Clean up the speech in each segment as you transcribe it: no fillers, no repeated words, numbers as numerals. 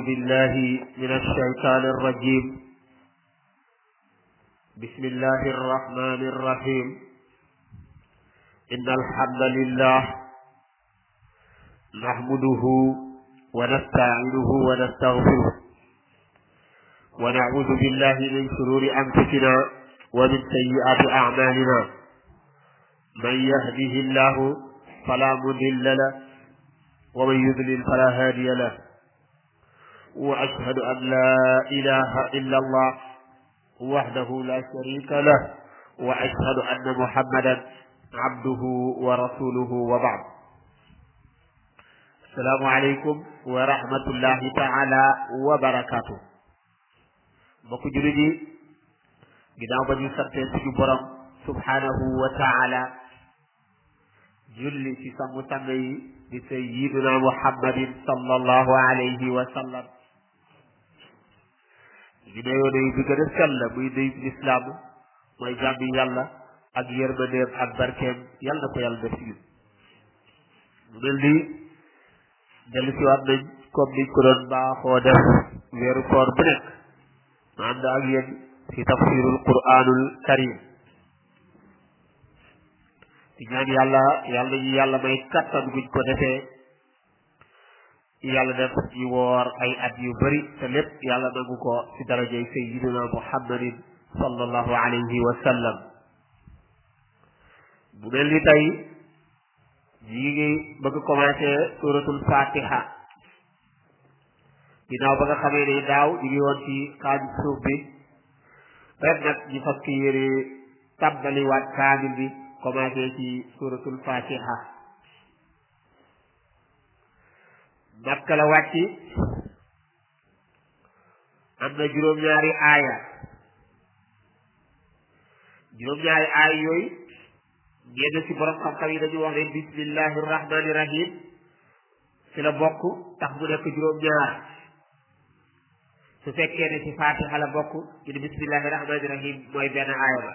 بالله من الشيطان الرجيم. بسم الله الرحمن الرحيم. إن الحمد لله نحمده ونستعينه ونستغفره ونعوذ بالله من شرور أنفسنا ومن سيئات أعمالنا. من يهده الله فلا مضل له ومن يضلل فلا هادي له. وأشهد أن لا إله إلا الله وحده لا شريك له وأشهد أن محمدا عبده ورسوله وبعد. السلام عليكم ورحمة الله تعالى وبركاته. mbokk jullit yi ginnaaw ba ñu sante suñu borom subhanahu wa taala julli ci sangu sang yi di sayyidina muhammadin sallallahu alayhi wa sallam ñu nuyoo nuyu bi gën a sell muy nuyu lislaam mooy jàmbi yàlla ak yërmandeem ak barkeem yàlla na ko yàlla def ci ñun. mu mel ni dellu si waat nañ comme niñ ko doon baaxoo def weeru koor bu nekk ma ànd ak yéen ci tafsirul quraanul karim di ñaan yàlla ñu yàlla may kattan guñ ko defee yàlla def ñu woor ay at yu bari te lépp yàlla nangu ko ci darajay sayyidina muhammadin sallallahu alayhi wa sallam. bu mel ni tey ñi ngi bëgg commencé suratul fatiha ginnaaw ba nga xamee ne daaw ñu ngi woon ci xaaju suuf bi ren nag ñu fas yéene tàmbaliwaat kaamil bi commencé ci suratul fatiha. Makka la wàcc am na juróom-ñaari aaya yooyu ñenn ci borom xam-xam yi dañu wax ne bismillahi rahmani rahim ci la bokk tax mu nekk juróom-ñaar. su fekkee ne ci fatiha la bokk ñu ne bismillahi rahmani rahim mooy benn aaya ba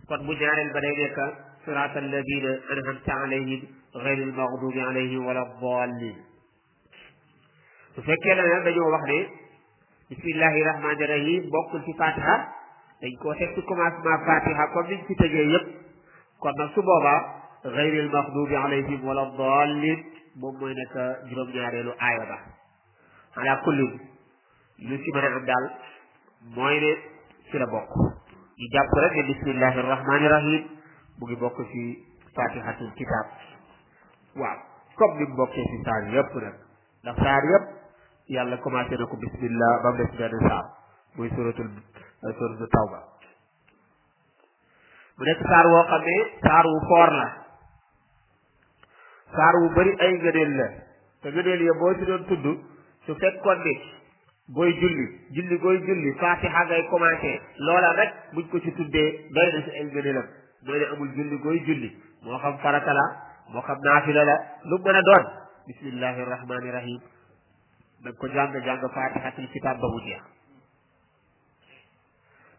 kon bu ñaareel ba day nekk sirata alladina an'amta alayhim ghayril maghdubi alayhim wala dallin. su fekkee ne nag dañoo wax ne bismillahi rahmani rahim bokkul ci fatiha dañ koo teg ci commencement fatiha comme niñ ci tëjee yëpp kon nag su boobaa ghayril maghdubi alayhim wala dallin moom mooy nekk juróom-ñaareelu aaya ba. ala kulli lu ci mën a am daal mooy ne ci la bokk ñu jàpp rek ne bismillahi rahmani rahim mu ngi bokk ci fatihatul kitab waaw comme ni mu bokkee ci saar yëpp nag ndax saar yëpp yàlla commencé na ko bismillah ba mu des benn saar muy suratul tawba mu nekk saar woo xam ne saar wu foor la saar wu bari ay ngëneel la te ngëneel ya boo ci doon tudd su fekkoon ne booy julli fatiha ngay commencé loola rek buñ ko ci tuddee doy na ci ay ngëneelam doy na amul julli gooy julli moo xam farata la moo xam naafila la lu mën a doon bismillahi rahmani rahim danga ko jàng fatihatul kitab ba mu jeex.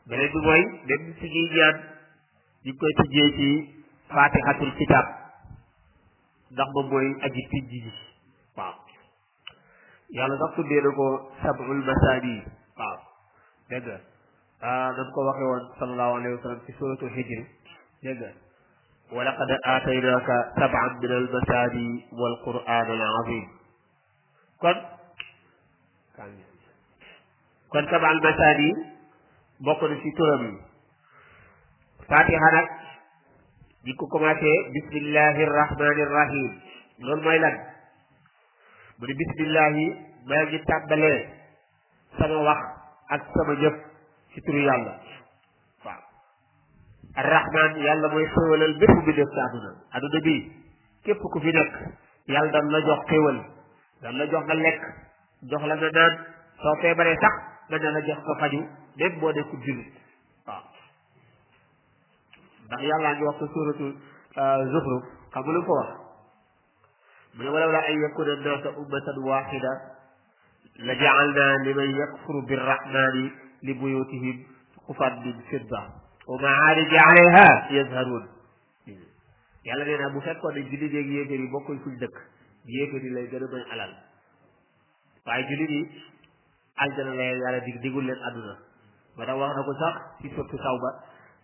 beneen bi mooy même si ñuy ñaan ñu ngi koy tijjee ci fatihatul kitab ndax moom mooy aji tijji ji waaw yàlla sax tuddee na ko sab'ul masaani waaw dégg nga nam ko waxee woon sallallahu alayhi wa sallam ci suratul hijr dégg nga wa laqad aataynaka sab'an min al masaani wal qur'aan al azim kon sab'al masaani bokk na ci turam yi. fatiha nag di ko commencé bismillahi rahmani rahim loolu mooy lan mu ne bismillahi maa ngi tàmbalee sama wax ak sama jëf ci turu yàlla waaw. arrahman yàlla mooy xéwalal bépp bi def ci àdduna bi képp ku fi nekk yàlla dan la jox xéwal dan la jox nga lekk jox la nga naan soo feebaree sax dana la jox nga faju même boo nekkul jullit waaw. ndax yàllaa ngi wax ko suratu Zukhruf xam nga lu ko wax mu ne walawla an yakuna an-naasu ummatan waahida la ja'alna liman yakfuru birrahmani li buyutihim saqfan min fidda wa ma'aarija 'alayha yazharun. yàlla nee na bu fekkoon ne jullit yeeg yéeféer yi bokkuñ fuñ dëkk yéeféer yi lay gën a may alal waaye jullit yi aljana la yàlla digul leen àdduna ba tax wax na ko sax ci sotti Tawba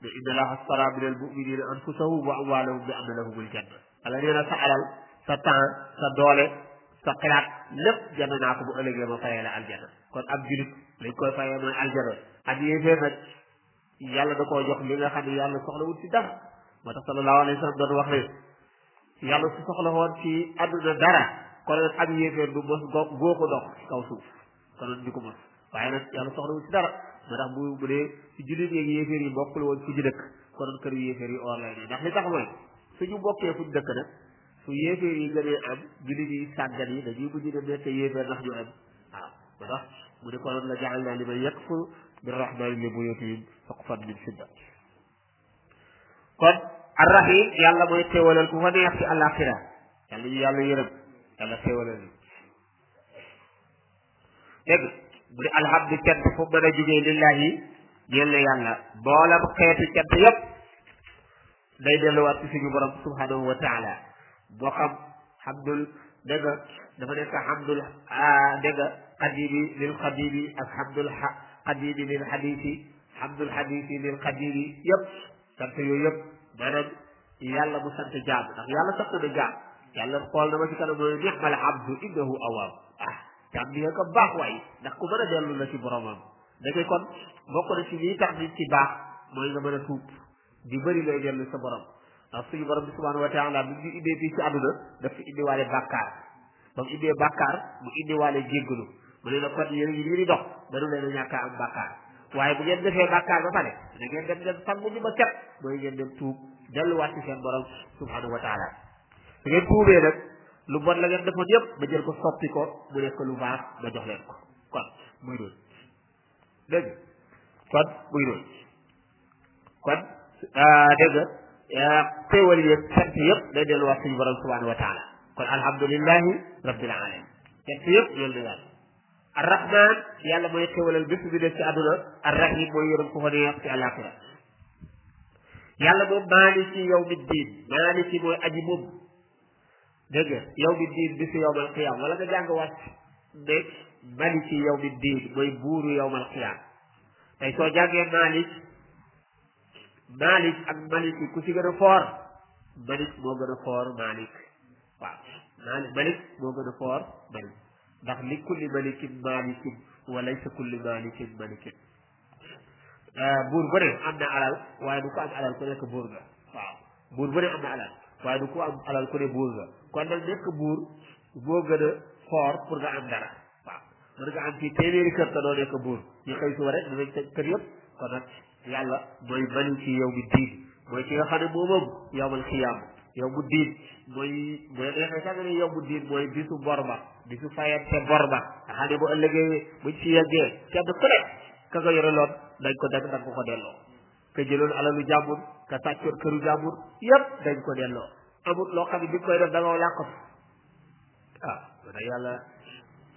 ne inna Allaha astara minal mu'minina anfusahum wa amwalahum bi anna lahumul janna ala nee na sa alal sa temps sa doole sa xalaat lépp jënd naa ko bu ëllëgee ma fayee la aljana kon ab julit lañ koy fayee mooy aljana ak yéeféer nag yàlla da koo jox li nga xam ne yàlla soxlawul ci dara moo tax sallallahu alayhi wa sallam doon wax ne yàlla su soxla woon ci àdduna dara konoon ak yéeféer du mos goo ko dox ci kaw suuf konoon ñu ko mos waaye nag yàlla soxlawul ci dara moo tax bu dee ci jullit yeeg yéeféer yi bokkul woon fu ñu dëkk konoon kër yéeféer yi or lay ne ndax li tax mooy suñu bokkee fu ñu dëkk nag su yéeféer yi gënee am jullit yi sàggan yi dañuy mujj ne nekk yéeféer ndax ñu am waaw moo tax mu ne konoon la jaxal naa li man yakfur birrahmani li buyutihim saqfan min fidda kon arrahim yàlla mooy teewalal ku fa neex ci àllaaxira yàlla ñu yàlla yërëm yàlla teewalal ñu dégg bu di alhamdu cant fu mën a jógee lillahi ñeel na yàlla boolam xeetu cant yépp day delluwaat ci suñu borom subhanahu wa taala boo xam hamdul dégg nga dafa nekk hamdul dégg nga qadimi lil qadimi ak hamdul qadimi lil hadisi hamdul hadisi lil qadimi yëpp sant yooyu yëpp maanaam yàlla mu sant jaam ndax yàlla sant na jaam yàlla xool na ma ci kanam mooy ni'mal abdu innahu awwaab jaam bi nga ko baax waay ndax ku mën a dellu la ci boromam da kon bokk na ci lii tax nit ci baax mooy nga mën a tuub di bëri looy dellu sa borom ndax suñu borom bi subhanahu wa taala bi ñu indee fii ci àdduna daf fi indiwaale bàkkaar ba mu indee bàkkaar mu indiwaale jéggalu mu ne na kon yéen yi di dox dañu leen a ñàkk a am bàkkaar waaye bu ngeen defee bàkkaar ba pare da ngeen dem ngeen sangu ñu ba set mooy ngeen dem tuub delluwaat ci seen borom subhanahu wa taala su ngeen tuubee nag lu bon la ngeen defoon yëpp ba jël ko soppi ko mu nekk lu baax ba jox leen ko kon muy doon dégg kon muy doon kon dégg nga xéewal yëpp sant yëpp day delluwaat suñu borom subhanahu wa taala kon alhamdulillahi rabbil alamin sant yëpp loolu la yàlla arrahman yàlla mooy xéewalal bépp bi def ci àdduna arrahim mooy yërëm ku fa neex ci àllaaxira yàlla moom maaliki yawmi diin maaliki mooy aji moom dégg nga yawmi diin bi si yawmal qiyaam wala nga jàng wàcc ne maliki yawmi diin mooy buuru yawmal qiyaam tey soo jàngee malik ak maliki ku ci gën a foor malik moo gën a foor malik waaw malik moo gën a foor malik ndax li kulli malikin malikin wa laysa kulli malikin malikin buur bu ne am na alal waaye du ko am alal ku nekk buur nga waaw buur bu ne am na alal waaye du ko am alal ku ne buur nga kon nag nekk buur boo gën a foor pour nga am dara waaw mën nga am ci téeméeri kër te doo nekk buur ñu xëy suba rek dinañ teg kër yëpp kon nag yàlla mooy mali ci yow mi diin mooy ki nga xam ne moom yowmal xiyaam yow mu diin mooy neexee sax nga ne yow mu diin mooy bisu bor ba bisu fayante bor ba nga xam ne bu ëllëgee buñ ci yeggee kenn ku nekk ka nga yore loon dañ ko dagg dañ ko delloo ka jëloon alalu jàmbur ka sàccoon këru jàmbur yëpp dañ ko delloo amul loo xam ne bi koy def da nga làqatu mana yàlla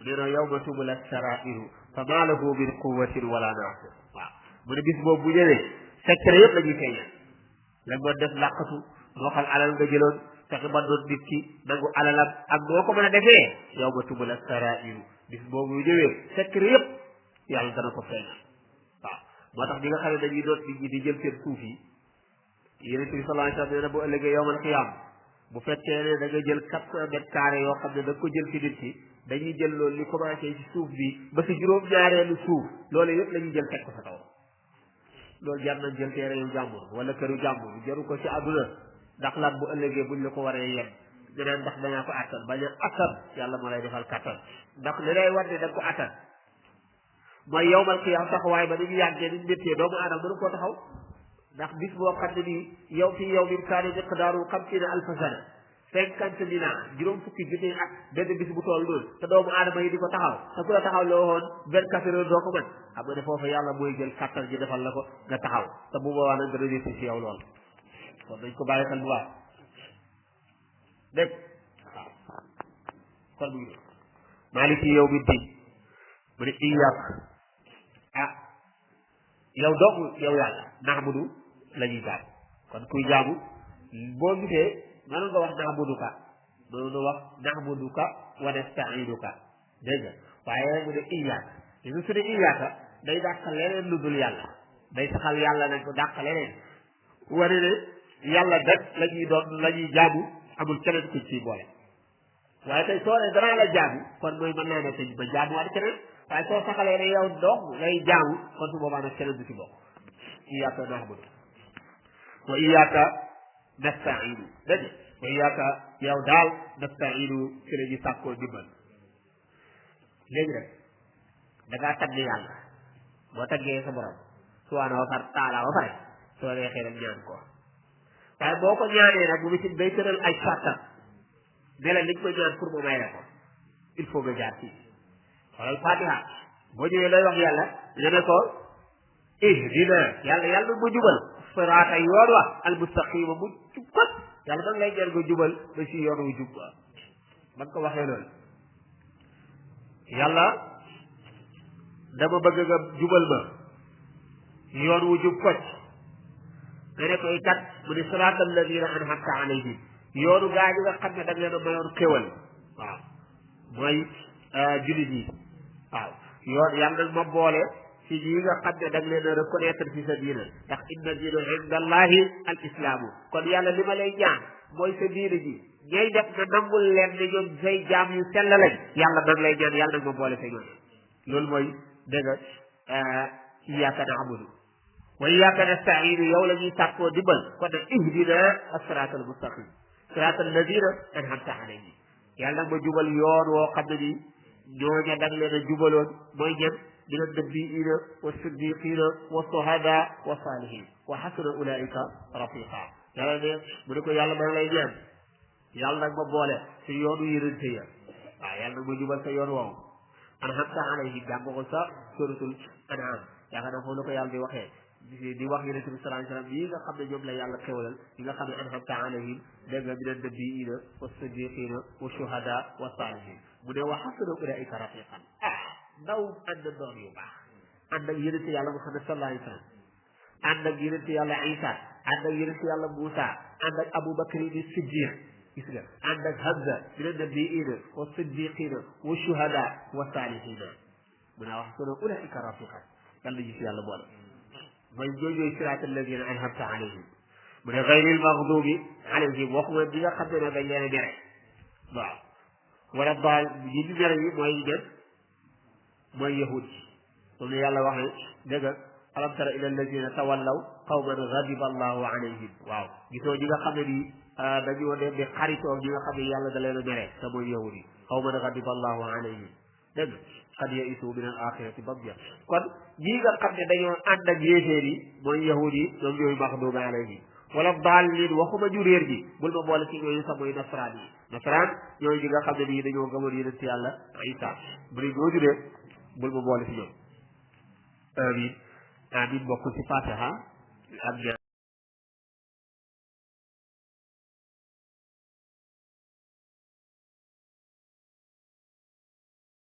nee na yawma tubla sarairu fa maa lahu min quwwatin wala naasir waaw mu ne bis boobu bu ñëwee secret yëpp la ñuy feeñal la doon def làqatu moo xam alal nga jëloon fexe ba doon nit ki nangu alalam ak noo ko mën a defee yawma tubla sarairu bis boobu bu ñëwee secret yëpp yàlla dana ko feeñal waaw moo tax ñi nga xam ne dañuy doon nit ñi di jël seen suuf yi yonent bi sallallahu alayhi wa sallam nee na bu ëllëgee yawmal qiyaam bu fekkee ne da nga jël 400 mètres carrés yoo xam ne da nga ko jël ci nit ki dañuy jël loolu li commencé ci suuf bi ba si juróom-ñaareelu suuf loolu yëpp la ñuy jël teg ko sa kaw loolu jar nañ jël teere yu jàmbur wala këru jàmbur jaru ko ci àdduna ndax lan bu ëllëgee buñ la ko waree yem nga naan ndax dañaa ko attan bañ a attan yàlla moo lay defal kattan ndax li lay war ne da nga ko attan mooy yawmal qiyaam taxawaay ba ni ñu yàggee ni ñu méttee doomu aadama mënu koo taxaw ndax bis boo xam ne nii yow fii yow min kaana miqdaaru 50 alfa sana 50 ans juróom fukki junni at benn bis bu toll noonu te doomu aadama yi di ko taxaw te ku la taxaw loo woon 24 heures doo ko mën xam nga ne foofu yàlla mooy jël kattan ji defal la ko nga taxaw te bu boobaa nag nga réussir ci yow lool kon dañ ko bàyyi xel bu baax dégg waaw kon mu ngi maaliki yow mi diin mu ne iyaak yow dong yow yàlla na'budu la ñuy jaam kon kuy jaamu boo gisee mënoon nga wax na'buduka mënoon nga wax na'buduka wa nasta'inuka dégg nga waaye mu ne iyaaka li su ne iyaaka day dàq leneen lu dul yàlla day saxal yàlla nañ ko dàq leneen wane ne yàlla def la ñuy jaamu amul keneen ku ci boole waaye tey soo ne danaa la jaamu kon mooy mën naa ne tey ba jaamu waat keneen waaye soo saxalee ne yow dong ngay jaamu kon su boobaa nag keneen du ci bokk iyaaka na'budu wa iyaaka nasta'iinu dégg wa iyaaka yow daal nasta'iinu ci la ñu sàkkoo dimbal léegi rek da ngaa tagg yàlla boo taggee sa borom subhaanahu wa taala ba pare soo neexee rek ñaan ko waaye boo ko ñaanee nag bu bisim day tëral ay sàttam ne la liñ ko ñaan pour mu may la ko il faut nga jaar ci wala fatiha boo ñëwee lay wax yàlla nga ne ko ihdina yàlla mu jubal siraata yoon wa al mustaqima mu jub kot yàlla danga lay ñaan nga jubal ba si yoon wu jub ba nga ko waxee loolu yàlla dama bëgg nga jubal ma yoon wu jub kot nga ne koy kat mu ne siraata alladina an'amta alayhim yoonu gaa ñi nga xam ne da leen a mayoon xéwal waaw mooy jullit yi waaw yoon yàlla nag ma boole ci ñi nga xam ne da leen a reconnaître ci sa diina ndax inna diina inda allahi al islaamu kon yàlla li ma lay ñaan mooy sa diina ji ñay def na nangul leen ne ñoom say jaam yu sell lañ yàlla nag lay ñaan yàlla nag ma boole sa ñoom loolu mooy dégg nga iyyaka na'budu wa iyyaka nasta'iinu yow la ñuy sàkkoo dimbal kon nag ihdina as-siraata al-mustaqim siraata alladina an'amta alayhim yàlla nag ma jubal yoon woo xam ne nii ñooña da nga leen a jubaloon mooy ñan mina nabiyyiina wa siddiqiina wa suhadaa wa saalihiin wa hasuna ulaa'ika rafiqa yàlla ne mu ne ko yàlla maa ngi lay ñaan yàlla nag ma boole si yoonu yërënte ya waaw yàlla nag ma jubal sa yoon woowu an'amta alayhim jàng ko sa suratul an'am yaakaar naa foofu la ko yàlla di waxee di wax yonent bi sallallahu alayhi wasallam yi nga xam ne ñoom la yàlla xewalal yi nga xam ne an'amta alayhim dégg nga mina nabiyyiina wa siddiqiina wa shuhadaa wa saalihiin mu ne wa hasuna ulaa'ika rafiqan ndaw ànd doon yu baax ànd ak yonent yàlla Muhammad sallallahu alayhi wasallam ànd ak yonent yàlla Isa ànd ak yonent yàlla Muusa ànd ak Abu Bakr as-Siddiq gis nga ànd ak Hamza mina nabiyyiina wa siddiqiina wa shuhadaa wa saalihiin mu ne wa hasuna ulaa'ika rafiqan yàlla gis yàlla boole mooy ñooñu siraata alladina an'amta alayhim mu ne gayril maxdubi alayhim waxuma bi nga xam ne dañ leen a mere waaw wala daal ñi ñu mere yi mooy ñen mooy yahud yi comme ne yàlla wax ne dégg nga alam tara ila alladina tawallaw qawman ghadiba allahu alayhim waaw gisoo ñi nga xam ne nii dañoo dem di xaritoo ñi nga xam ne yàlla da leen a mere te mooy yahud yi qawman ghadiba allahu alayhim dégg nga qad ya'isu min al axirati ba mu jeex kon ñii nga xam ne dañoo ànd ak yéeféer yi mooy yahud yi ñoom ñooy maxduubi alayhim wala daalliin waxuma ñu réer ji bul ma boole ci ñooñu sax mooy nasaraan yi nasaraan ñooñu ñi nga xam ne nii dañoo gëmoon yonent yàlla Isa bu ne ñooñu de bul ma boole ci ñoom amin amin bokk ci fatiha ak